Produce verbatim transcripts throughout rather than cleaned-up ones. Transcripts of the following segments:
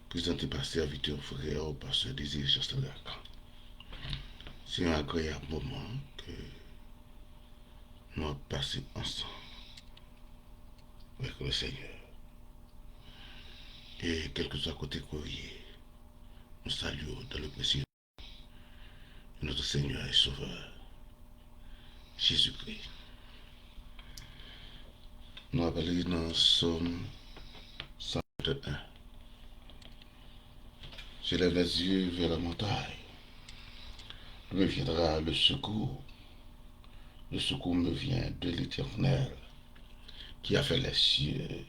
Prezante pa sèvitè w, frè w, pastè Désiré Chancel Lacan. Se yon agreyab moman ke nou ap pase ansanm avèk le Senyè. E kèlkeswa kote ke w ye, nou salye w dans le précieux de notre Seigneur et Sauveur, Jésus-Christ. Nou ap li nan Sòm san trant e en. Je lève les yeux vers la montagne. D'où me viendra le secours? Le secours me vient de l'Éternel, qui a fait les cieux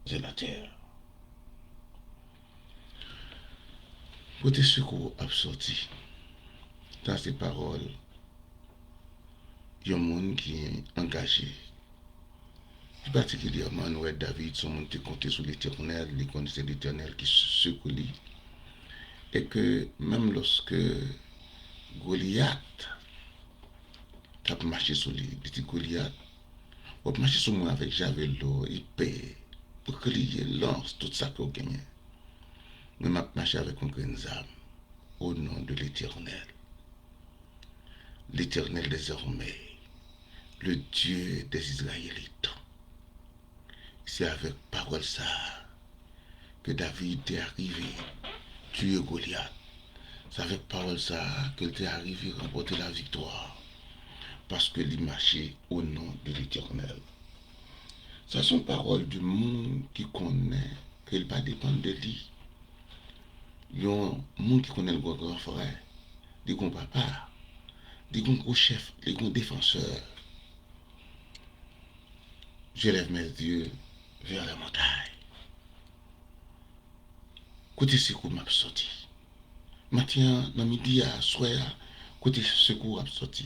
et la terre. Kote sekou ap soti? Sa se pawòl yon moun ki angaje. Pi patikilyèman, nou wè David se yon moun ki te konte sou Letènèl, li konn se Letènèl ki sekou li. E ke menm lòske Golyat t ap mache sou li, li di Golyat, w ap mache sou mwen avèk javelot, epe, bouklye, lans, tout sa ke w genyen. Mwen m ap mache avèk yon grenn zam. Au nom de l'Éternel. L'Éternel des armées, le Dieu des Israélites. Se avèk pawòl sa a ke David te arive tiye Golyat. Se avèk pawòl sa a ke l te arive ranpòte laviktwa, paske li mache au nom de l'Éternel. Sa se yon pawòl de moun ki konnen ke l pa depann de li. Yon moun ki konnen l gon gran frè, li gon papa, li gon gwo chèf, li gon defansè. Je lève mes yeux vers la montagne. Kote sekou m ap soti? Maten an, nan midi a, aswè a, kote sekou w ap soti?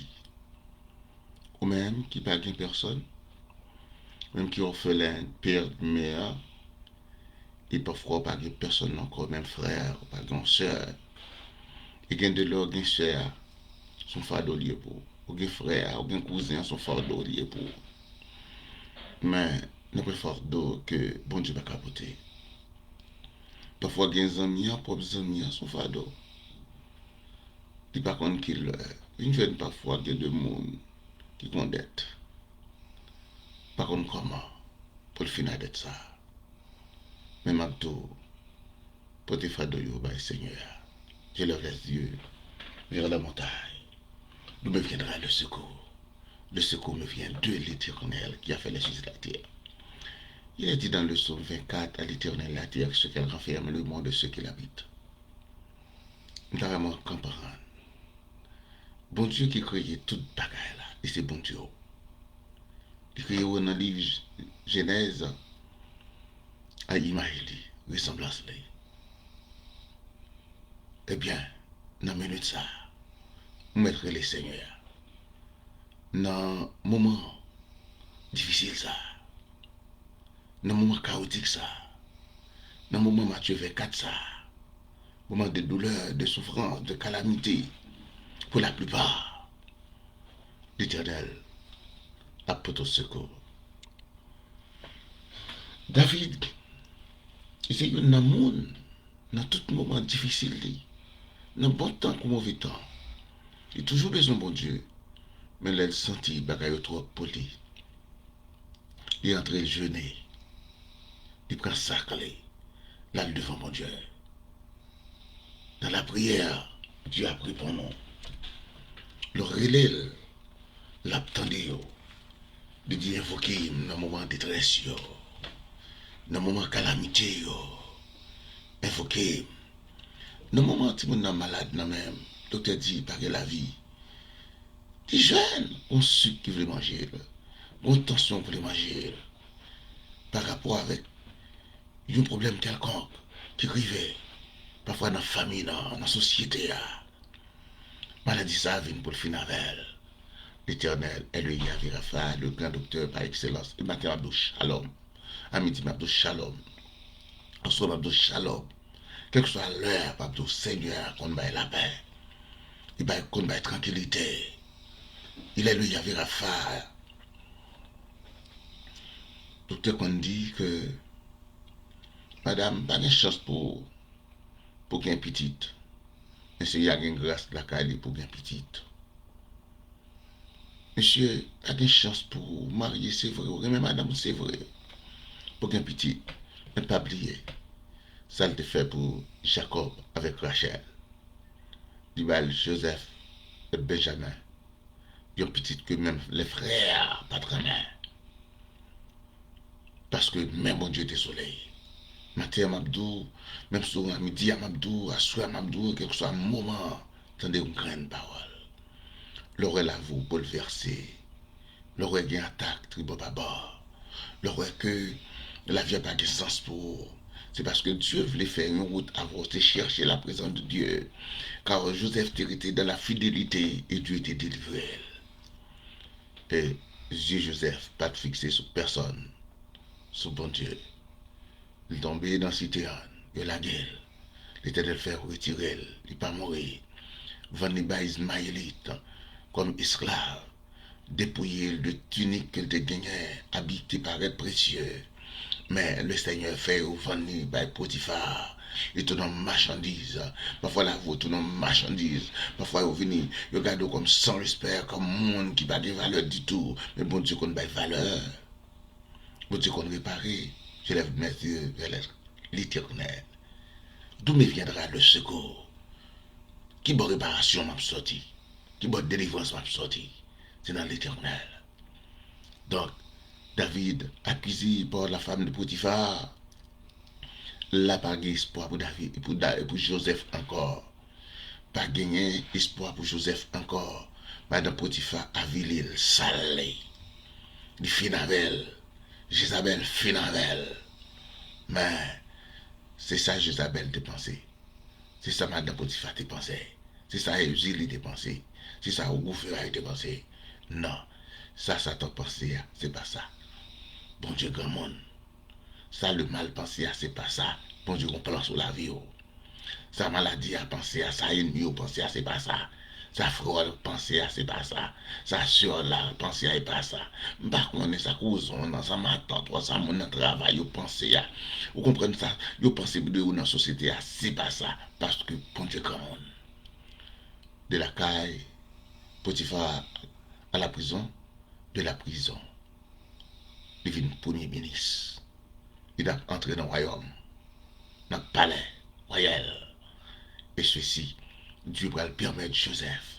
Ou menm ki pa gen pèsòn, ou menm ki òfelen, pè, mè, e pafwa w pa gen pèsòn ankò, menm frè, ou pa gen yon sè. E gen de lè w gen sè a, se yon fado li ye pou ou. Ou gen frè a, ou gen kouzen an, se yon fado li ye pou ou. Men, nan pwen fado ke Bondye pa ka pote. Pafwa gen zanmi an, pwòp zanmi an se yon fado. Li pa konn kilè. Vin jwenn pafwa gen de moun ki gon dèt. Pa konn kòman pou l fin a dèt sa a. Men m ap di w, pote fado yo bay Senyè a. Je lève les yeux vers la montagne. D'où me viendra le secours? Le secours me vient de l'Éternel qui a fait les cieux et la terre. Il est dit dans le psaume vingt-quatre, à l'Éternel la terre, ce qu'elle renferme, le monde et ceux qui l'habitent. M ta renmen w konprann. Bondye ki kreye tout bagay la, li se Bondye w. Li kreye w nan liv Jenèz a imaj li, resanblans li. Ebyen, nan minit sa a, ou mèt rele Senyè a. Nan moman difisil sa a, nan moman kawotik sa a, nan moman Matye venkat sa a, moman de doulè, de soufrans, de kalamite, pou laplipa, Letènèl ap pote w sekou. David, li se youn nan moun, nan tout moman difisil li, nan bon tan kou move tan, li toujou bezwen Bondye, men lè l santi bagay yo twòp pou li, li antre l jene, li pran sak li, l al devan Bondye. Nan lapriyè, Dye ap reponn ou. Lè w rele l, l ap tande w. Li di, envoke m nan moman detrès yo, nan moman kalamite yo. Envoke m. Nan moman timoun nan malad nan men m, doktè di pa gen lavi. Li jwenn yon sik ki vle manje l, yon tansyon ki vle manje l, pa rapò avèk yon pwoblèm kèlkonk ki rive, pafwa nan fanmi nan, nan sosyete a. Maladi sa a vin pou l fin avè l. Letènèl est le Yahvé Rapha, le gran doktè pa ekselans. E maten m ap di w shalom. A midi m ap di w shalom. Aswè m ap di w shalom. Kèlkeswa lè a, m ap di w Senyè a konn bay lapè. Li bay, konn bay trankilite. Il est le Yahvé Rapha. Doktè konn di ke, madanm, pa gen chans pou ou. pou gen pitit. Men Senyè a gen gras lakay li pou gen pitit. Mesye, pa gen chans pou w marye, se vre, ou renmen madanm ou, se vre, pou gen pitit. Men pa bliye sa l te fè pou Jakòb avèk Rachèl. Li ba l Jozèf e Benjamen, yon pitit ke menm lè frè a pa t renmen. Paske men Bondye te sou li. Maten an m ap di w, menm si w a midi a m ap di w, aswè a m ap di w, kèlkeswa moman an, tande yon grenn pawòl. Lè w wè lavi w boulvèse, lè w wè gen atak tribò pa bò, lè w wè ke lavi a pa gen sans pou ou, se paske Dye vle fè yon wout avè w, se chèche la prezans de Dye. Kar Jozèf te rete dans la fidélité et Dieu te delivre l. E zye Jozèf pa t fikse sou pèsonn, sou Bondye. Li tonbe nan site a, yo lage l. Letènèl fè retire l, li pa mouri. Vann li bay Izmayelit kòm esklav. Depouye l de tinik ke l te genyen, abi ki te parèt presye. Men Lesenyè fè yo vann li bay Potifa. Li tounen yon machandiz. Pafwa lavi w tounen yon machandiz. Pafwa yo vini, yo gade w kòm san respè, kòm moun ki pa gen valè ditou. Men Bondye konn bay valè. Bondye konn repare. Je lève mes yeux vers l'Éternel. D'où me viendra le secours? Ki bò reparasyon m ap sòti? Ki bò delivrans m ap sòti? Se nan Letènèl. Donk, David, accusé par la femme de Potiphar, la pa gen espwa pou David, pou, Da- pou Jozèf ankò. Pa genyen espwa pou Jozèf ankò. Madan Potifa avili l, sal li. Li fin avè l. Jezabèl fin avè l. Men, se sa Jezabèl te panse. Se sa madan Potifa te panse. Se sa Ezili te panse. Se sa Woufera te panse. Non. Sa Satan panse a, se pa sa. Bondye granmoun. Sa lemal panse a, se pa sa. Bondye gon plan sou lavi w. Sa maladi a panse a, sa ènmi yo panse a, se pa sa. Sa frè w panse a, se pa sa. Sa sè w la panse a, e pa sa. M pa konnen sa kouzen w nan, sa matant ou, sa moun nan travay yo panse a. Ou konprann sa? Yo panse de ou nan sosyete a, se pa sa. Paske Bondye granmoun. De lakay Potifa à la prison, de la prison, li vin premye minis. Li t ap antre nan wayòm, nan palè wayal. E sesi, Dye pral pèmèt Jozèf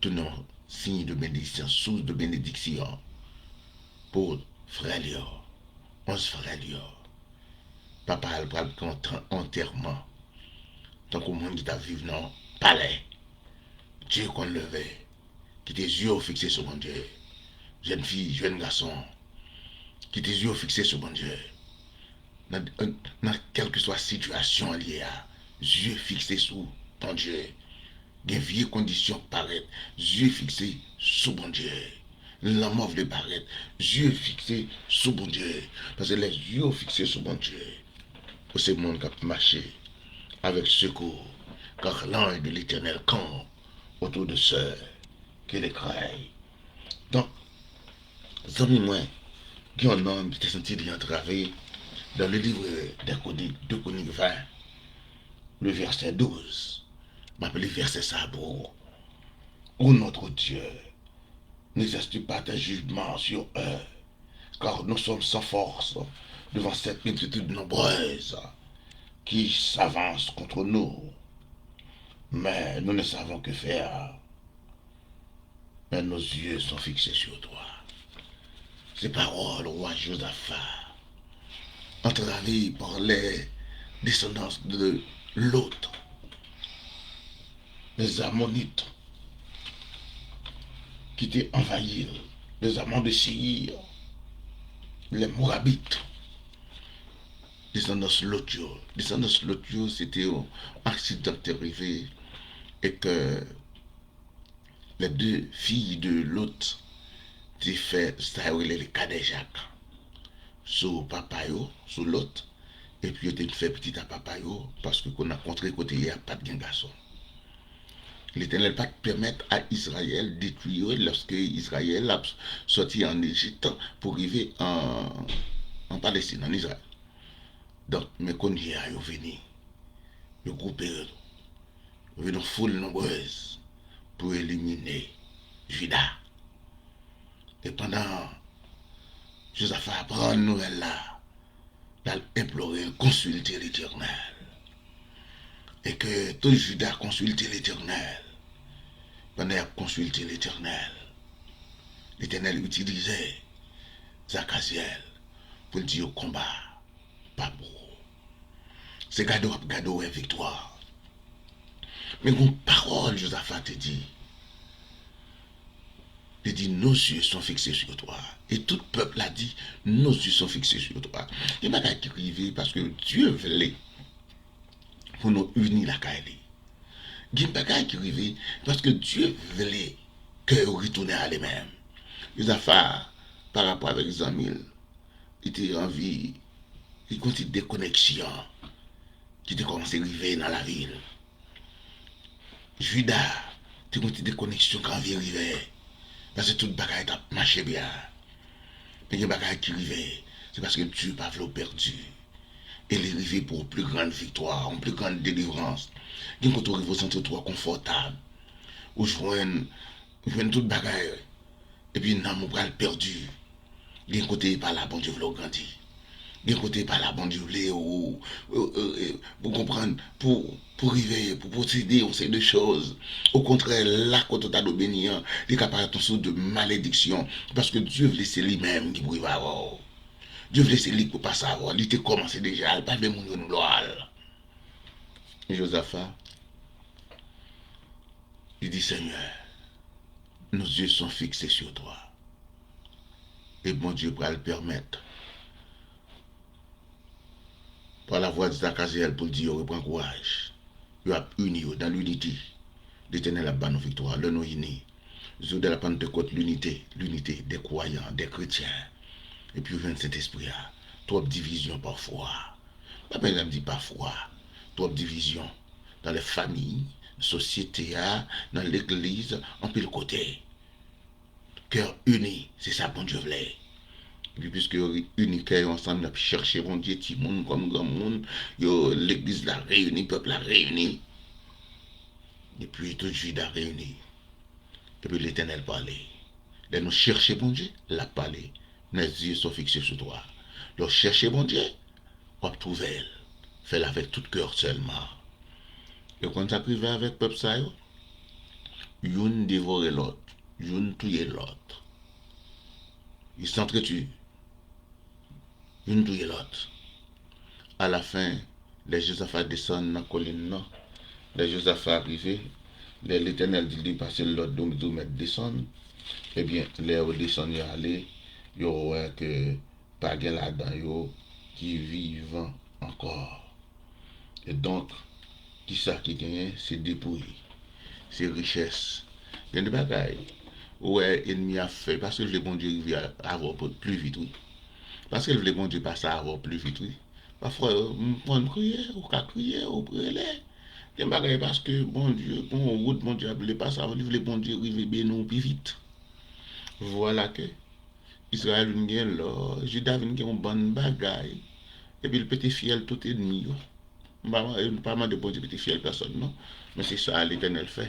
tounen yon siy de benediksyon, sous de benediksyon pou frè l yo, onz frè l yo. Papa l pral gen yon tan- antèman, tankou moun ki t ap viv nan palè. Dye konn leve. Kite zye w fikse sou Bondye. Jèn fi, jèn gason, kite zye w fikse sou Bondye. Nan, nan kèlkeswa sitiyasyon l ye a, zye fikse sou Bondye. Gen vye kondisyon k parèt, zye fikse sou Bondye. Lanmò vle parèt, zye fikse sou Bondye. Paske lè zye w fikse sou Bondye, ou se moun k ap mache avec secours, car l'ange de l'Éternel campe autour de ceux qui le craignent. Donk, zanmi mwen, gen yon nonm ki te santi li antrave dans le livre des Chroniques, deux Chroniques vingt, le verset douze. M ap li vèsè sa a pou ou. Ô notre Dieu, n'exerce pas tes jugements sur eux, car nous sommes sans force devant cette multitude nombreuse qui s'avance contre nous. Mais nous ne savons que faire. Mais nos yeux sont fixés sur toi. Ces paroles, roi Josaphat, entravé par les descendants de Lot, les Ammonites qui étaient envahis, les Ammons de Séïr, les Moabites, descendance Lot yo. Descendance Lot yo, se te yon aksidan ki te rive e ke les deux filles de Lot te fè sa yo rele le kadejak sou papa yo, sou Lot, epi yo te fè pitit a papa yo, paske kon nan kontre kote ye a, pa t gen gason. Letènèl pa t pèmèt a Izrayèl detwi yo lòske Izrayèl ap sòti ann Ejip pou rive an, an Palestin, ann Izrayèl. Donk, men kounye a yo vini, yo gwoupe yo, vin yon foul nonbrèz pou elimine Jida. E pandan Jozafa aprann nouvèl la, l al enplore l, konsilte Letènèl. E ke tout Jida konsilte Letènèl. Pandan y ap konsilte Letènèl, Letènèl itilize Zakazyèl pou l di yo konba pa pou ou. Se gade w ap gade w wè viktwa. Men gon pawòl Jozafa te di. Li di, nos yeux sont fixés sur toi. E tout pèp la di, nos yeux sont fixés sur toi. Gen bagay ki rive paske Dye vle pou nou ini lakay li. Gen bagay ki rive paske Dye vle kè yo retounen a li menm. Jozafa, pa rapò avèk zanmi l, li te anvi, li gon ti dekoneksyon ki te kòmanse rive nan lavi l. Jida te gon ti dekoneksyon k anvi rive, paske tout bagay t ap mache byen. Men gen bagay ki rive, se paske Dye pa vle w pèdi. E li rive pou yon pli grann viktwa, yon pli grann delivrans. Gen kote w rive w santi w twò konfòtab. Ou jwenn, ou jwenn tout bagay. Epi nanm ou pral pèdi. Gen kote e pa la Bondye vle w grandi. Gen kote e pa la Bondye vle ou, ou, ou, ou, ou konprann, pou, pou rive, pou posede yon seri de choz. Okontrè, la kote w ta dwe beni an, li ka parèt yon sous de malediksyon. Paske Dye vle se li menm ki pou rive avè w. Dye vle se li ki pou pase avè w. Li te kòmanse deja, li pa vle moun jwenn glwa l. Jozafa, li di, Seigneur, nos yeux sont fixés sur toi. E Bondye pral pèmèt, pa lavwa de Zakazyèl, pou l di yo repran kouraj. Yo ap ini yo dans l'unité. Letènèl ap ba nou viktwa lè nou ini. Jou de la Pantekòt, linite, linite dè kwayan, dè kretyen. Epi yo jwenn Sentespri a. Twòp divizyon pafwa. Pa bezwen di pafwa. Twòp divizyon. Nan lè fanmi, sosyete a, nan legliz, anpil kote. Kè ini, se sa Bondye vle. Epi piske yo ini kè yo ansanm, y ap chèche Bondye, timoun kòm granmoun, yo, legliz la reyini, pèp la reyini. Epi tout Jida reyini. Epi Letènèl pale. Lè nou chèche Bondye, l ap pale. Mes yeux sont fixés sur toi. Lè w chèche Bondye, w ap twouve l. Fè l avèk tout kè w sèlman. E w konn sa k rive avèk pèp sa yo? Youn devore lòt, youn touye lòt. Ils s'entretuent. Youn touye lòt. Alafen, lè Jozafa desann nan kolin nan, lè Jozafa rive, lè Letènèl di li pase l lòd, li di w mèt desann, ebyen, lè yo desann, yo ale, yo wè ke pa gen ladan yo ki vivan ankò. E donk, kisa ki genyen? Se depouy, se richès. Gen de bagay, ou wè, ènmi a fè, paske l vle Bondye rive a-, avè w pli vit, wi. Paske l vle Bondye pase avè w pli vit, wi. Pafwa, m konn kriye, ou ka kriye, ou rele. Gen bagay, paske Bondye, gon wout Bondye ap vle pase avè w, li vle Bondye rive beni w pi vit. Vwala ke Izrayèl vin gen lò, Jida vin gen yon bann bagay, epi l pete fyèl tout ènmi yo. M pa, m pa mande Bondye pete fyèl pèsòn, non, men se sa Letènèl fè.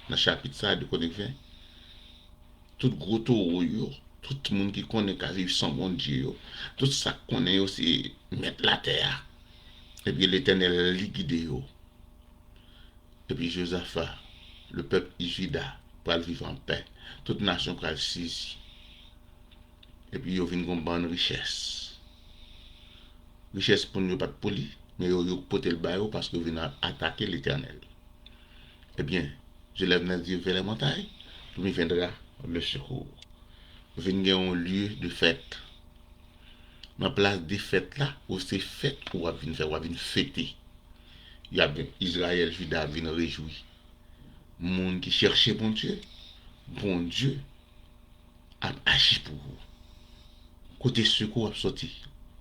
Nan chapit sa a, de Kwonik ven, tout gwo towo yo, tout moun ki konnen ka viv san Bondye yo, tout sa k konnen yo se mèt latè a, epi Letènèl li gide yo. Epi Jozafa, le pèp Jida, pral viv anpè. Tout nasyon pral sezi. Epi yo vin gon bann richès. Richès moun yo pa t pou li, men yo, yo pote l ba yo paske yo vin a-, atake Letènèl. Ebyen, je lève mes yeux vers les montagnes, d'où me viendra le secours. Vin gen yon lye de fèt. Nan plas de fèt la, ou se fèt ou ap vin fè, w ap vin fete. Y ap, Izrayèl, Jida ap vin rejwi. Moun ki chèche Bondye, Bondye ap aji pou ou. Kote sekou w ap sòti?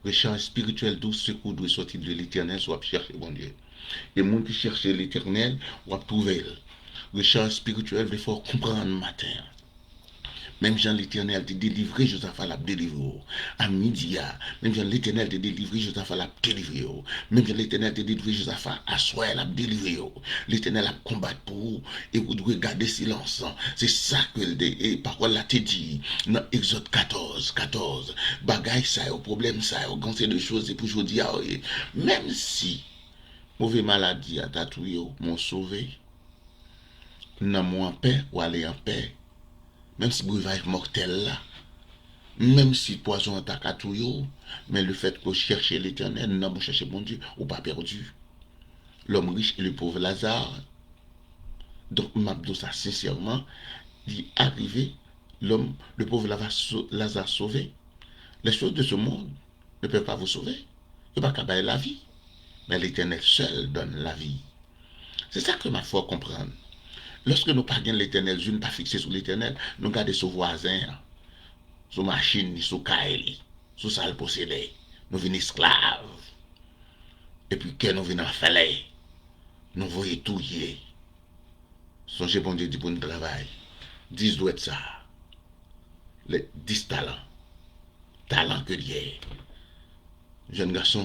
Richès espirityèl di w sekou dwe sòti de Letènèl si w ap chèche Bondye. E moun ki chèche Letènèl, w ap twouve l. Richès espirityèl vle fè w konprann maten an. Menm jan Letènèl te delivre Jozafa, l ap delivre w. A midi a, menm jan Letènèl te delivre Jozafa, l ap delivre w. Menm jan Letènèl te delivre Jozafa, aswè a, l ap delivre w. Letènèl ap konbat pou ou, e ou dwe gade silans. Se sa ke l te, e pawòl la te di nan Egzòd katòz, katòz. Bagay sa yo, pwoblèm sa yo, gon seri de choz, se pou jodi a yo ye. Menm si move maladi a ta touye w, men w sove. Nanm ou anpè, w ale anpè. Menm si brivay mòtèl la, menm si pwazon an ta ka touye w, men lefètke w chèche Letènèl, nanm ou chèche Bondye, ou pa pèdi. L'homme riche et le pauvre Lazare. Donk, m ap di w sa sensèman, li arive, l'homme, le pauvre Lava- so- Lazare sauvé. Les choses de ce monde ne peuvent pas vous sauver. Yo pa ka bay lavi. Men Letènèl sèl donn lavi. Se sa ke m ap fè w konprann. Lòske nou pa gen Letènèl, zye n pa fikse sou Letènèl, nou gade sou vwazen an, sou machin li, sou kay li, sou sa l posede. Nou vin esklav. Epi kè nou vin anfle. Nou voye touye. Sonje Bondye di pou n travay. Dis dwèt sa. Le dis talan. Talan ke l ye. Jèn gason,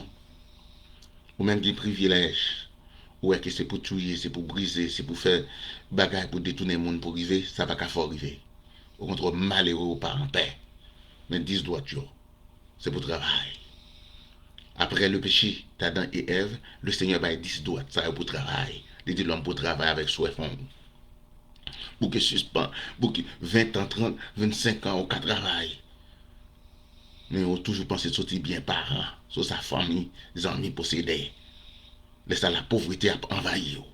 ou menm ki gen privilèj, ou wè ke se pou touye, se pou brize, se pou fè bagay pou detounen moun pou rive, sa pa ka fè w rive. Okontrè, w malere, ou pa anpè. Men dis dwèt yo, se pou travay. Après le péché d'Adam et Ève, le Seigneur bay dis dwèt sa yo pou travay. Li di lòm pou travay avèk swè fanm. Bouke sispann, bouke ven tan, trant, vennsenk an, ou ka travay. Men ou toujou panse sou ti byen paran, sou sa fanmi, zanmi posede. Lè sa lapovrete ap anvayi w.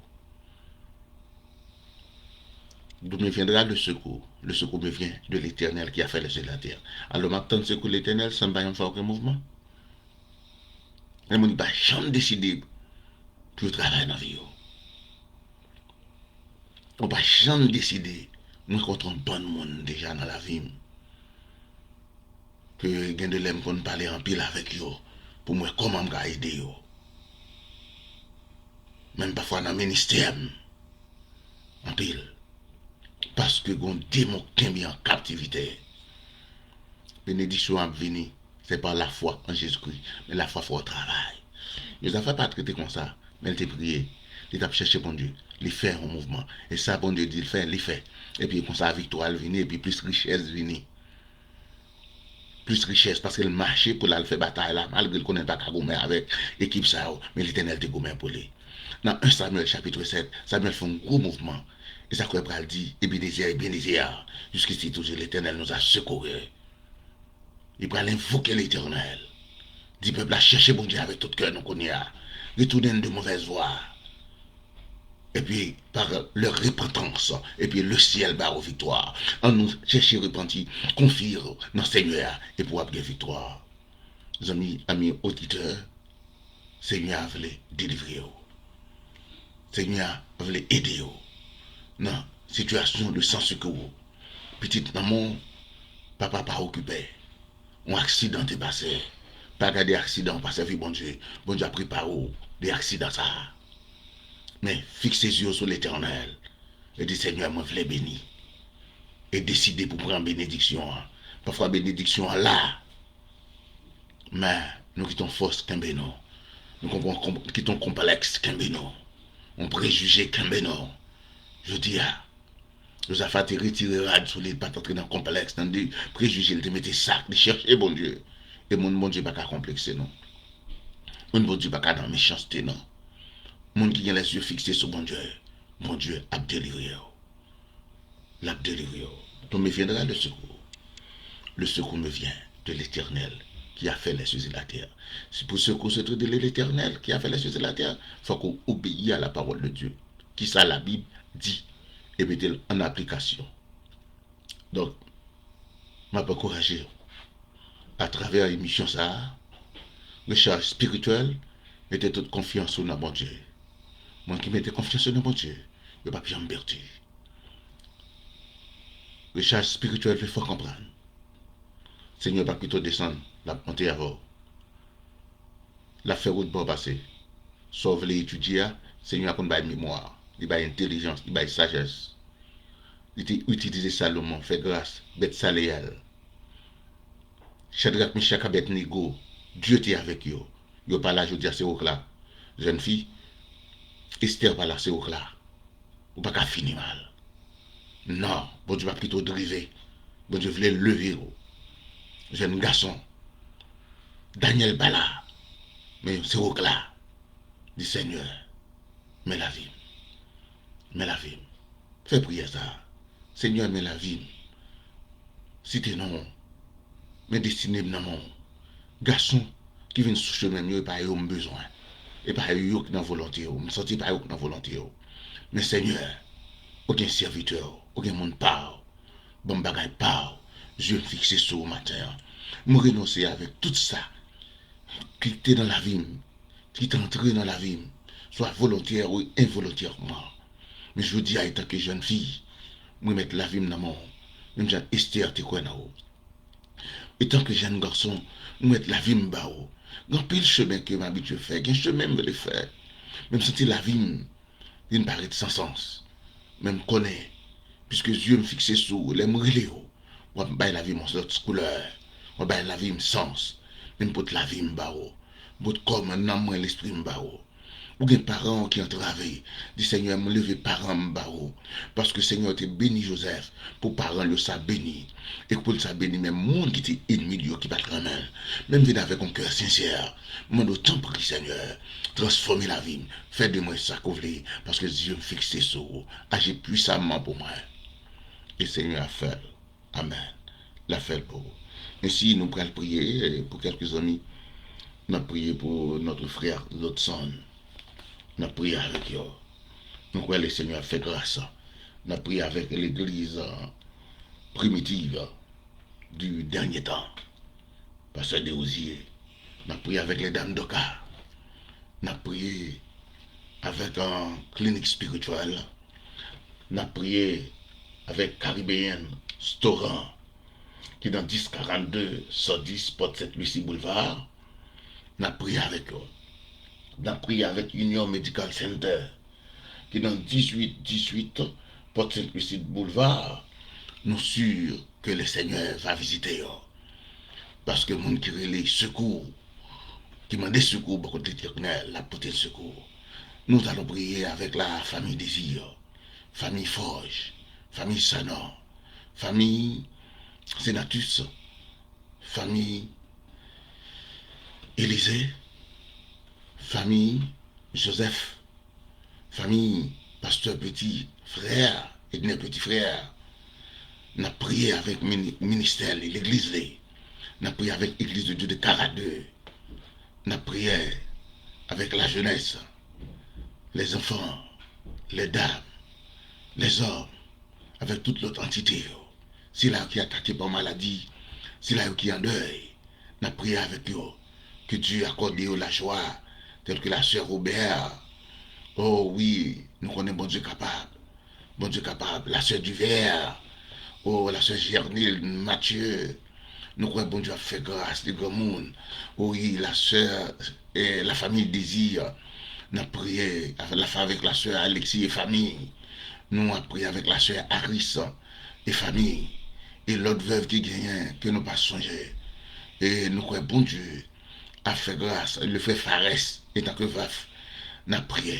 D'où me viendra le secours? Le secours me vient de l'Éternel qui a fait les cieux et la terre. Alò, m ap tann sekou Letènèl san m pa janm fè okenn mouvman. Gen moun ki pa janm deside pou yo travay nan vi yo. Ou pa janm deside, mwen kontre yon bann moun deja nan lavi m. Ke gen de lè m konn pale anpil avèk yo pou m wè kòman m ka ede yo. Menm pafwa nan ministè m, anpil. Paske gon demon k kenbe an kaptivite. Benediksyon ap vini, se pa lafwa an Jezikri, men lafwa fè w travay. Jozafa pa t rete konsa, men l te priye. Li t ap chèche Bondye. Li fè yon mouvman. E sa Bondye di l fè, li fè. Epi konsa viktwa l vini, epi plis richès vini. Plis richès, paske l mache pou l al fè batay la, malgre l konnen l pa ka goumen avèk ekip sa yo, men Letènèl te goumen pou li. Nan en Samyèl chapit sèt, Samyèl fè yon gwo mouvman. E sa kwè pral di, Ebenezè, Ebenezè, jiskisi toujou Letènèl nous a secourus. Li pral envoke Letènèl. Di pèp la, chèche Bondye avèk tout kè nou kounye a. Retounen de movèz vwa. Epi, par leur repentance, epi le syèl ba ou viktwa. Ann nou chèche repanti, konfye w nan Senyè a, epi w ap gen viktwa. Zanmi, ami oditè, Senyè a vle delivre w. Senyè a vle ede w nan sitiyasyon de san sekou. Pitit nan men w, papa pa okipe. Yon aksidan te pase. Pa gade aksidan, pa sèvi Bondye. Bondye ap repare w de aksidan sa a. Men, fikse zye w sou Letènèl. E di, Senyè, mwen vle beni. E deside pou pran benediksyon an. Pafwa benediksyon an la. Men, nou kite yon fòs kenbe nou. Nou konprann, konp- kite yon konplèks kenbe nou. Yon prejije kenbe nou. Jodi a, Jozafa te retire rad sou li, li pa t antre nan konplèks, nan de prejije, li te mete sa, li chèche Bondye. E moun Bondye pa ka konplekse, non. Moun Bondye pa ka nan mechanste, non. Moun ki gen lèzye fikse sou Bondye, Bondye ap delivre w. L ap delivre w. D'où me viendra le secours? Le secours me vient de l'Éternel qui a fait les cieux et la terre. Si pou sekou se te de l'Éternel qui a fait les cieux et la terre, fòk ou obeyi a la parole de Dieu. Kisa Labib di e mete l an aplikasyon. Donk, m ap ankouraje w atravè emisyon sa a, rechaj espirityèl, mete tout konfyans ou nan Bondye. Moun ki mete konfyans yo nan Bondye, yo p ap janm pèdi. Rechaj espirityèl vle fè w konprann. Senyè p ap kite w desann, l ap monte avè w. L ap fè wout ba w pase. Sa w vle etidye a, Senyè a konn bay memwa, li bay entèlijans, li bay sajès. Li te itilize Salomon, fè gras, bèt Saleyal. Chadrak, Michak, Abèdnego, Dye te avèk yo. Yo pa la jodi a, se wòk la. Jèn fi, Estè pa la, se wòk la. Ou pa ka fini mal. Non, Bondye p ap kite w drive. Bondye vle leve w. Jèn gason, Danyèl pa la, men se wòk la. Di, Senyè, men lavi m. Men lavi m. Fè priyè sa a. Senyè, men lavi m. Site non w. Men destine m nan men w. Gason ki vin sou chemen m yo, e pa yo m bezwen. E pa yo ki nan volonte w. M santi e pa yo ki nan volonte w. Men Senyè, ou gen sèvitè w, ou gen moun pa w. Ban m bagay pa w. Zye m fikse sou ou maten an. M renonse avèk tout sa ki te nan lavi m, ki te antre nan lavi m, swa volontè ou envolontyèman. Men jodi a, etanke jèn fi, m remèt lavi m nan men w, menm jan Estè te kwè nan ou. Etanke jèn gason, m remèt lavi m ba ou. Gen anpil chemen ke m abitye fè, gen chemen m vle fè, men m santi lavi m vin parèt san sans. Men m konnen, piske zye m fikse sou ou, lè m rele w, w ap bay lavi m yon lòt koulè, w ap bay lavi m sans. Men m pot lavi m ba ou. M pot kò mwen, nanm mwen, lespri m ba ou. Ou gen paran w ki antrave. Di, Senyè, m leve paran m ba ou. Paske Senyè te beni Jozèf pou paran l yo sa beni. E pou l sa beni menm moun ki te ènmi l yo, ki pa t renmen l. Men m vin avèk yon kè sensè. M mande w, tanpri, Senyè, transfòme lavi m. Fè de mwen sa ke w vle, paske zye m fikse sou ou. Aji pwisaman pou mwen. E Senyè a fè l. Amèn. L a fè l pou ou. Ensi, nou pral priye pou kèlke zanmi. N ap priye pou notre frère Lotson. N ap priye avèk yo. Nou kwè le Senyè ap fè gras. N ap priye avèk legliz primitiv du dernier temps. Pastè Desrosiers. N ap priye avèk Ledam Doka. N ap priye avèk, euh, Klinik Espirityèl. N ap priye avèk Caribbean Restaurant ki nan dis karannde san dis Pòt Sent Lisi Boulevard. N ap priye avèk yo. N ap priye avèk Union Medical Center ki nan dizuit dizuit Pòt Sent Lisi Boulevard. Nou si ke le Senyè va vizite yo. Paske moun ki rele sekou, ki mande sekou bò kote Letènèl, l ap pote l sekou. Nou t alon priye avèk la fanmi Désir, fanmi Forge, fanmi Sanon, fanmi Senatus, fanmi Élisée, fanmi Joseph, fanmi pastè Petit Frère, Edner Petit Frère. N ap priye avèk mini-, ministè li, legliz li. N ap priye avèk Église de Dieu de Caradeux. N ap priye avèk lajenès, lèzanfan, lèdam, lèzòm, avèk tout lòt antite yo. Sila yo ki atake pa maladi, sila yo ki an dèy, n ap priye avèk yo. Ke Dye akòde yo lajwa, tèl ke la sè Robert. Oh wi, nou konnen Bondye kapab. Bondye kapab. La sè Divers. Oh, la sè Gernil Mathieu. Nou kwè Bondye ap fè gras de granmoun. Oh wi, la sè, eh, la fanmi Désir. N ap priye avè-, la, avèk la sè Alexis e fanmi. Nou ap priye avèk la sè Aris e fanmi. E lòt vèv ki genyen, ke nou pa sonje. E nou kwè Bondye ap fè gras. Le frè Fares, etanke vèv, n ap priye.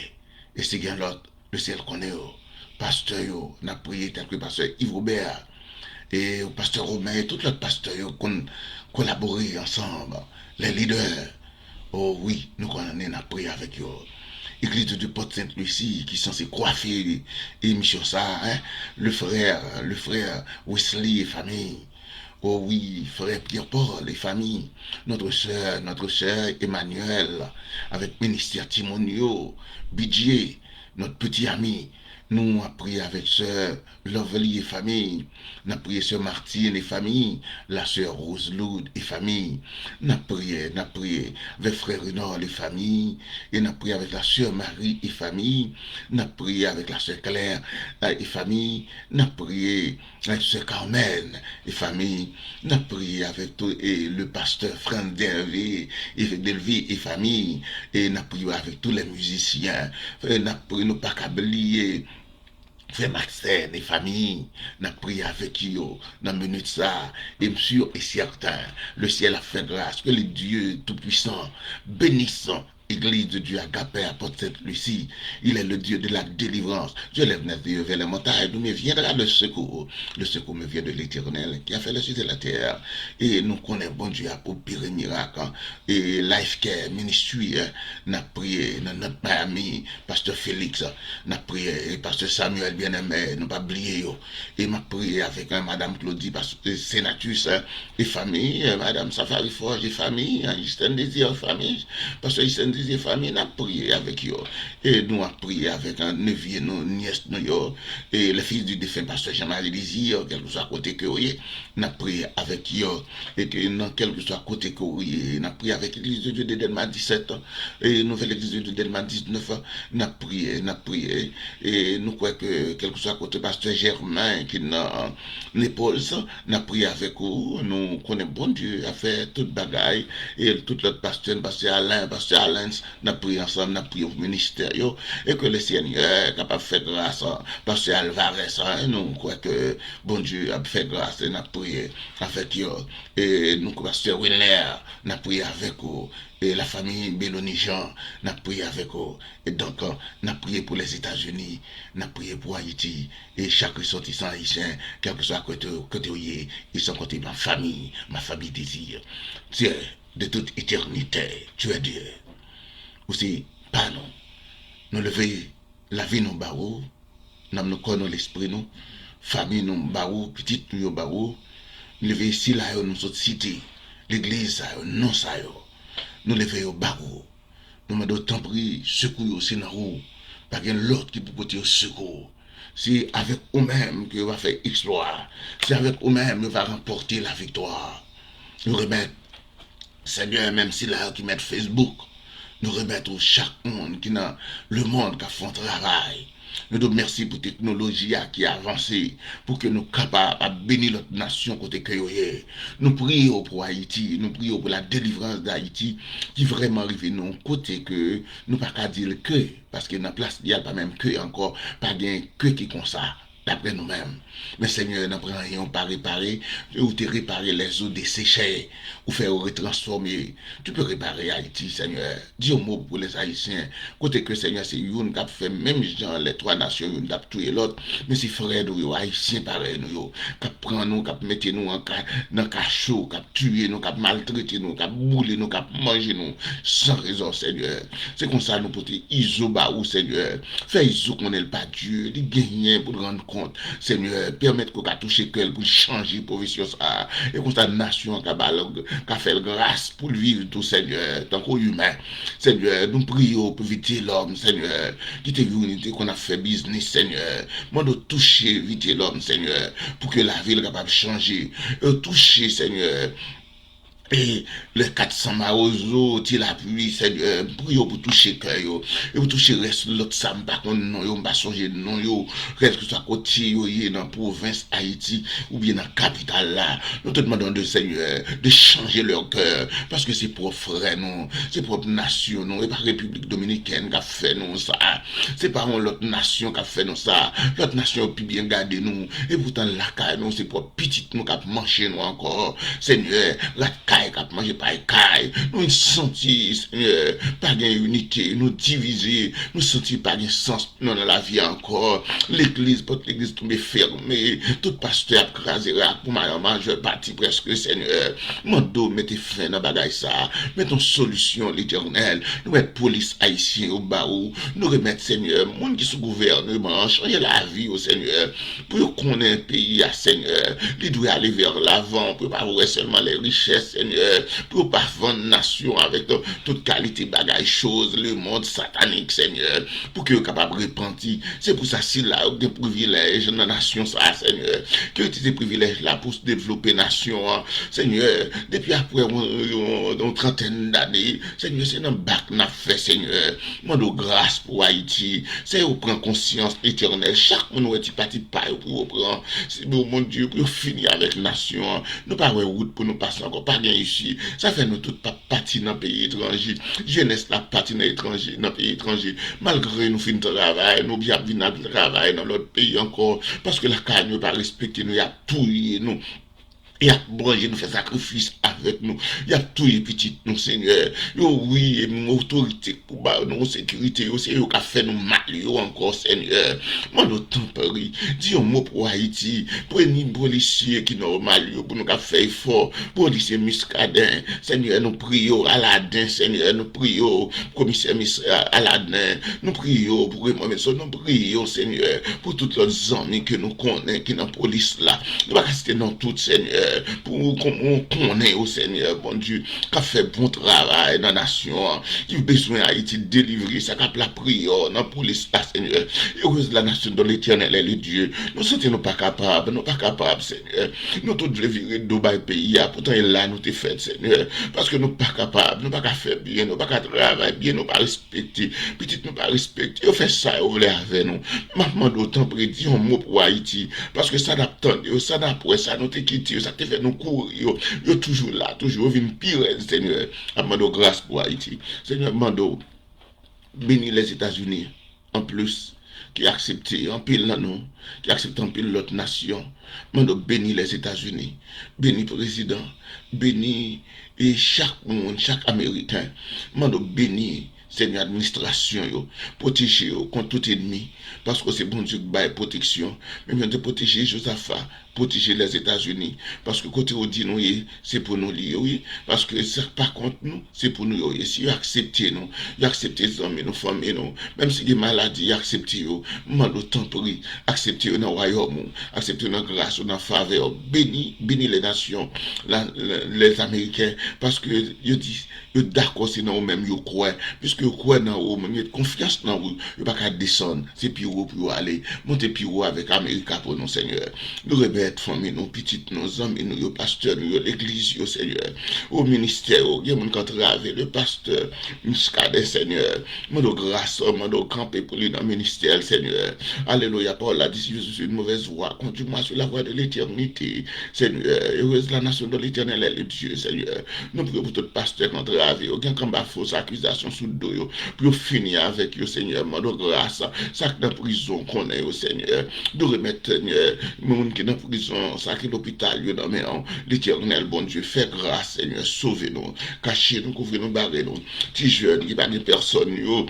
E si gen lòt, le syèl konnen yo. Pastè yo, n ap priye, tanke pastè Yves Robert, e pastè Romain, e tout lòt pastè yo konn kolabore ansanm. Les leaders, oh wi, nou konnen n ap priye avèk yo. Église de Dieu Pòt Sent Lisi, ki sanse kwafe emisyon sa, hein. Le frè, le frè Wesley e fanmi. Oh wi, frè Pierre Paul e fanmi. Notre sè, notre sè Emmanuel, avèk ministè timoun yo, Bidye, notre petit ami. Nou ap priye avèk sè Lovely e fanmi. N ap priye sè Martine e fanmi, la sè Roseloud e fanmi. N ap priye, n ap priye avèk frè Renard e fanmi, e n ap priye avèk la sè Marie e fanmi. N ap priye avèk la sè Claire, eh, e fanmi. N ap priye avèk sè Carmen e fanmi. N ap priye avèk tou, e le pastè Franz Delvé e, Delvé e fanmi. E n ap priye avèk tou lè mizisyen. E n ap priye, nou pa ka bliye Frè Maxène e fanmi, n ap priye avèk yo nan minit sa a, e m si e sèten, le syèl ap fè gras, ke le Dieu Tout-Puissant bénisse Église de Dieu Agape à Porte-Sainte-Lucie. Il est le Dieu de la délivrance. Je lève mes yeux vers les montagnes, d'où me viendra le secours. Le secours me vient de l'Éternel, qui a fait les cieux et la terre. E nou konnen Bondye ap opere mirak, e Life Care Ministry, n ap priye nan North Miami, Pastè Félix, n ap priye, e Pastè Samuel Bien-Aimé, nou pa bliye yo. E m ap priye avèk, eh, Madam Claudie, Pastè Senatus, eh, e fanmi, eh, Madam Safari Forge e fanmi, eh, Justin Désir e fanmi, Pastè Justin Désir e fanmi, n ap priye avèk yo. E nou ap priye avèk, eh, nevye nou, nyès nou yo, e le fils du défunt Pastè Jean-Marie Désir, kèlkeswa kote ke yo ye, n ap priye avèk yo. E ke nan kèlkeswa kote ke yo ye, n ap priye avèk Legliz de Dye de Dèlma disèt, e Nouvèl Legliz de Dèlma diznèf, n ap priye, n ap priye. E nou kwè ke kèlkeswa kote Pastè Germain ki nan Naples, n ap priye avèk ou. Nou konnen Bondye ap fè tout bagay. E tout lòt pastè, Pastè Alain, Pastè Alens, n ap priye ansanm, n ap priye pou ministè yo. E ke le Senyè kapab fè gras, Pastè Alvarez, nou kwè ke Bondye ap fè gras, e n ap priye avèk yo. E nou kwè Pastè Wilner, n ap priye avèk ou. E la famille Beloni Jean, n ap priye avèk ou. E donk, n ap priye pou Lèzetazini, n ap priye pou Ayiti, e chak resòtisan ayisyen, kèlkeswa kote, kote w ye, e san konte ma famille, ma famille Désir. Dieu de toute éternité, tu es Dieu. Ou se pa nou. Nou leve lavi nou ba ou, nanm nou, kò nou, lespri nou, fanmi nou ba ou, pitit nou yo ba ou. Nou leve sila yo nou sot site, legliz sa yo, non sa yo. Nou leve yo ba ou. Nou mande w tanpri, sekou yo, se nan ou. Pa gen lòt ki pou pote yo sekou. Se avèk ou menm ke yo va fè eksplwa. Se avèk ou menm yo va ranpòte laviktwa. Nou remèt, Senyè, menm sila yo ki mèt Facebook, nou remèt ou chak moun ki nan lemonn k ap fè yon travay. Nou di w mèsi pou teknoloji a ki avanse, pou ke nou kapab ap beni lòt nasyon kote ke yo ye. Nou priye w pou Ayiti, nou priye w pou la délivrance d'Haïti, ki vrèman rive nan yon kote ke nou pa ka di l ke, paske nan plas li a, l pa menm ke ankò, pa gen ke ki konsa, daprè nou menm. Men Senyè, nan pran yon pa repare, ou te repare les eaux desséchées, ou fè yo retransfòme. Tu peux réparer Haïti, Senyè. Di yon mo pou les Haïtiens. Kote ke, Senyè, se youn k ap fè menm jan lè twa nasyon youn t ap touye lòt, men se frè nou yo, Ayisyen parèy nou yo, k ap pran nou, k ap mete nou an ka, nan kacho, k ap tiye nou, k ap maltrete nou, k ap boule nou, k ap manje nou san rezon, Senyè. Se konsa nou pote Izo ba ou, Senyè. Fè Izo konnen l pa Dye, li genyen pou l rann kont. Senyè, pèmèt ke w ka touche kè l pou l chanje pwofesyon sa a. E konsa nasyon an ka ba l, ka fè l gras pou l viv tou, Senyè, tankou imen. Senyè, nou priye w pou Vitelòm, Senyè, ki te youn te konn ap fè biznis, Senyè. Mande w touche Vitelòm, Senyè, pou ke lavi l kapab chanje. E touche, Senyè, e le kat san Mawozo, Ti Lapli, Senyè, m priye w pou touche kè yo. E pou touche rès lòt sa, m pa konn non yo, m pa sonje non yo. Kèlkeswa kote yo ye nan pwovens Ayiti oubyen nan kapital la, nou te mande w de, Senyè, de chanje lè kè, paske se pwòp frè nou, se pwòp nasyon nou, e pa Repiblik Dominikèn k ap fè nou sa. Se pa yon lòt nasyon k ap fè nou sa. Lòt nasyon yo pi byen gade nou, e poutan lakay nou, se pwòp pitit nou k ap manje nou ankò. Senyè, rat kay k ap manje pay kay. Nou santi, Senyè, pa gen inite, nou divize, nou santi pa gen sans nou nan lavi a ankò. Legliz, pòt legliz tonbe fèmen. Tout pastè ap kraze rak pou mayo majè pati prèske, Senyè. Mande w mete fen nan bagay sa. Mete yon solisyon, Letènèl. Nou mèt polis ayisyen yo ba ou. Nou remèt, Senyè, moun ki sou gouvèneman an, chanje lavi yo, Senyè. Pou yo konnen peyi a, Senyè, li dwe ale vè lavan, pou yo pa wè sèlman lè richès, Senyè, pou yo pa vann nasyon avèk tout kalite bagay, choz, lemonn satanik, Senyè, pou ke yo kapab repanti. Se pou sa, sila yo gen privilèj nan nasyon sa a, Senyè, ke yo itilize privilèj la pou devlope nasyon an, Senyè, depi apre yon, yon, yon trantèn dane, Senyè, se nan bak n ap fè, Senyè. Mande w gras pou Ayiti. Se yo pran konsyans, Letènèl. Chak moun wè ti pati pa yo pou yo pran. Se bon, Bondye, pou yo fini avèk nasyon an. Nou pa wè wout pou nou pase ankò. Pa gen isi. Sa fè nou tout p ap pati nan peyi etranje. Jenès la ap pati nan etranje, nan peyi etranje. Malgre nou fin travay, nou oblije ap vin al travay nan lòt peyi ankò. Paske lakay nou yo pa respekte nou, y ap touye nou. Y ap manje nou, fè sakrifis avèk nou. Y ap touye pitit nou, Senyè. Yo wiye nou otorite pou ba nou sekirite yo, se yo k ap fè nou mal yo ankò, Senyè. Mande w tanpri, di yon mo pou Ayiti. Premye polisye ki nòmal yo, pou nou ka fè efò. Polisye Muscadin, Senyè, nou priye w. Aladen, Senyè, nou priye w. Komisè Mis-, Aladen, nou priye w pou Raymond Menson, nou priye w, Senyè, pou tout lòt zanmi ke nou konnen ki nan polis la. Nou pa ka site non tout, Senyè, pou ou kon-, ou konnen yo, Senyè, Bondye, k ap fè bon travay nan nasyon an, ki bezwen Ayiti delivre, sa k ap lapriyè nan polis la, Senyè. Heureuse la nation dont l'Éternel est le Dieu. Nou santi nou pa kapab, nou pa kapab, Senyè. Nou tout vle vire do bay peyi a, poutan e la nou te fèt, Senyè. Paske nou pa kapab, nou pa ka fè byen, nou pa ka travay byen, nou pa respekte. Pitit nou pa respekte, yo fè sa yo vle avè nou. M ap mande w, tanpri, di yon mo pou Ayiti. Paske sa n ap tande yo, sa n ap wè, sa nou te kite yo, sa k te fè nou kouri yo, yo toujou la, toujou, yo vin pi rèd, Senyè. M ap mande w gras pou Ayiti. Senyè, m mande w, beni Lèzetazini, anplis, ki aksepte anpil nan nou, ki aksepte anpil lòt nasyon. Mande w beni Lèzetazini, beni prezidan, beni, e, chak moun, chak Ameriken. Mande w beni, Senyè, administrasyon yo, pwoteje yo kont tout ènmi, paske se Bondye ki bay pwoteksyon. Menm jan te pwoteje Jozafa, pwoteje Lèzetazini, paske kote w di nou ye, se pou nou li ye, wi. Paske sa k pa kont nou, se pou nou yo ye. Si yo aksepte nou, yo aksepte zanmi nou, fanmi nou, menm si gen maladi, yo aksepte yo, m mande w, tanpri, aksepte yo nan wayòm ou, aksepte yo nan gras ou, nan favè w. Beni, beni lè nasyon, la, la, lè Ameriken, paske yo di, yo dakò se nan ou menm yo kwè. Piske yo kwè nan ou, yo met konfyans nan ou, yo pa ka desann. Se pi wo pou yo ale. Monte pi wo avèk Amerika pou nou, Senyè. Nou remèt fanmi nou, pitit nou, zanmi nou yo, pastè nou yo, legliz yo, Senyè. O ministè yo, gen moun k antrave, le pastè Muscadin, Senyè. Mande w gras, mande w kanpe pou li nan ministè l, Senyè. Alelouya, pawòl la di, si je suis une mauvaise voie, conduis-moi sur la voie de l'éternité, Senyè. Heureuse la nation dont l'Éternel est le Dieu, Senyè. Nou priye pou tout pastè k antrave yo, gen k anba fos akizasyon sou do yo, pou yo fini avèk yo, Senyè. Mande w gras, sa k nan prizon konnen yo, Senyè. Nou remèt, Senyè, moun ki nan prizon, sa ki lopital yo nan men w. Letènèl Bondye, fè gras, Senyè, sove nou, kache nou, kouvri nou, bare nou. Ti jèn ki pa gen pèsòn yo,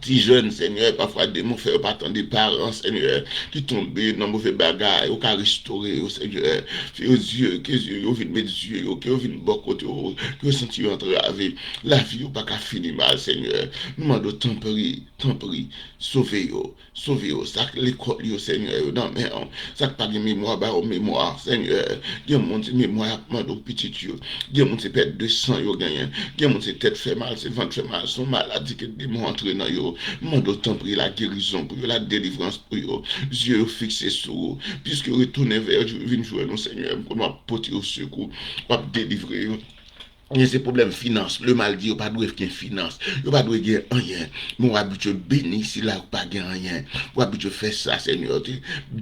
ti jèn, Senyè, pafwa demon fè yo pa tande paran, Senyè, ki tonbe nan move bagay, ou ka restore yo, Senyè. Fè yo zye, ke zye yo vin met zye yo, ke yo vin bò kote yo, ke yo santi yo antrave. Lavi yo pa ka fini mal, Senyè. Nou mande w, tanpri, tanpri, sove yo, sove yo. Sa k lekòl yo, Senyè, yo nan men w. Sa k pa gen memwa, ba yo memwa, Senyè. Gen moun se memwa y ap mande w pitit yo. Gen moun se pèt de san yo genyen. Gen moun se tèt fè mal, se vant fè mal, se yon maladi ke demon antre nan yo. M mande w tanpri lagerizon pou yo, ladelivrans pou yo. Zye yo fikse sou ou. Piske yo retounen vè, vin jwenn ou, Senyè, m konnen w ap pote yo sekou, w ap delivre yo. Gen se pwoblèm finans. Lemal di yo pa dwe gen finans. Yo pa dwe gen anyen. Men w abitye beni sila yo k pa gen anyen. W abitye fè sa, Senyè. Ou te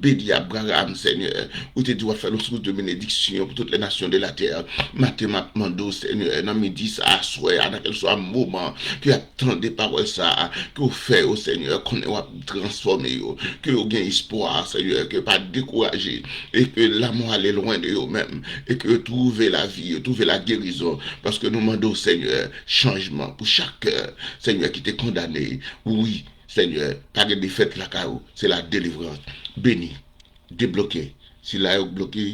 beni Abraram, Senyè. Ou te di w ap fè l yon sous de benediksyon pour toutes les nations de la terre. Maten, m ap mande w, Senyè, nan midi sa, aswè a, nan kèlkeswa moman ke y ap tande pawòl sa a, ke w fè yo, Senyè, konnen w ap transfòme yo, ke yo gen espwa, Senyè, ke yo pa dekouraje, e ke la mort est loin de eux-mêmes, e ke yo twouve lavi, yo twouve lagerizon, paske nou mande w, Senyè, chanjman pou chak kè, Senyè, ki te kondane. Wi, Senyè, pa gen defèt lakay ou, se ladelivrans. Beni, debloke sila yo k bloke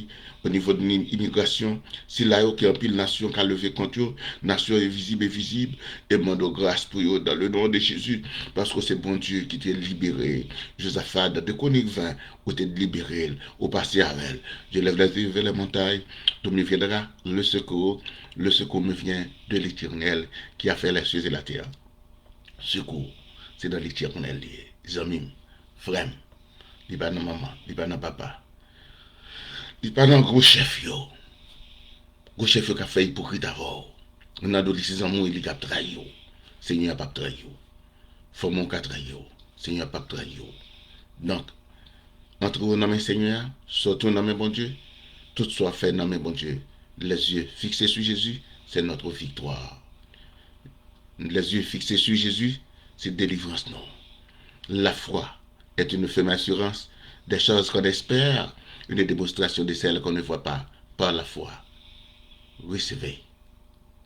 o nivo de imigrasyon, sila yo ke anpil nasyon ka leve kont yo, nasyon envizib e vizib, e mande w gras pou yo, dans le nom de Jésus, paske se Bondye ki te libere Jozafat dans deux Chroniques vingt, ou te libere l, ou pase avè l. Je lève les yeux vers les montagnes, d'où me viendra le secours. Le secours me vient de l'Éternel qui a fait les cieux et la terre. Sekou, se nan Letènèl li ye, zanmi m, frè m. Li pa nan manman, li pa nan papa. Li pa nan gwo chèf yo. Gwo chèf yo k ap fè ipokrit avè w. Nan do li se zanmi w li k ap trayi w. Senyè a p ap trayi w. Fanmi w ka trayi w. Senyè a p ap trayi w. Donk, antre w nan men Senyè a, sòti w nan men Bondye, tout sa w ap fè nan men Bondye. Les yeux fixés sur Jésus, c'est notre victoire. Les yeux fixés sur Jésus, c'est délivrance, non. La foi est une ferme assurance des choses qu'on espère, une démonstration de celles qu'on ne voit pas par la foi. Recevez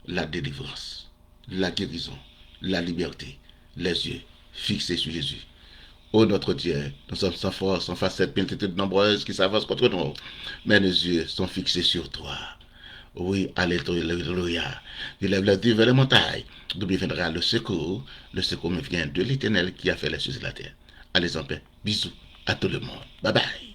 la délivrance, la guérison, la liberté, les yeux fixés sur Jésus. Ô notre Dieu, nous sommes sans force, sans face cette multitude nombreuse qui s'avance contre nous, mais nos yeux sont fixés sur toi. Oui, alléluia. Je lève les yeux vers les montagnes, d'où me viendra le secours. Le secours me vient de l'Éternel qui a fait les cieux et la terre. Allez en paix. Bisous à tout le monde. Bye bye.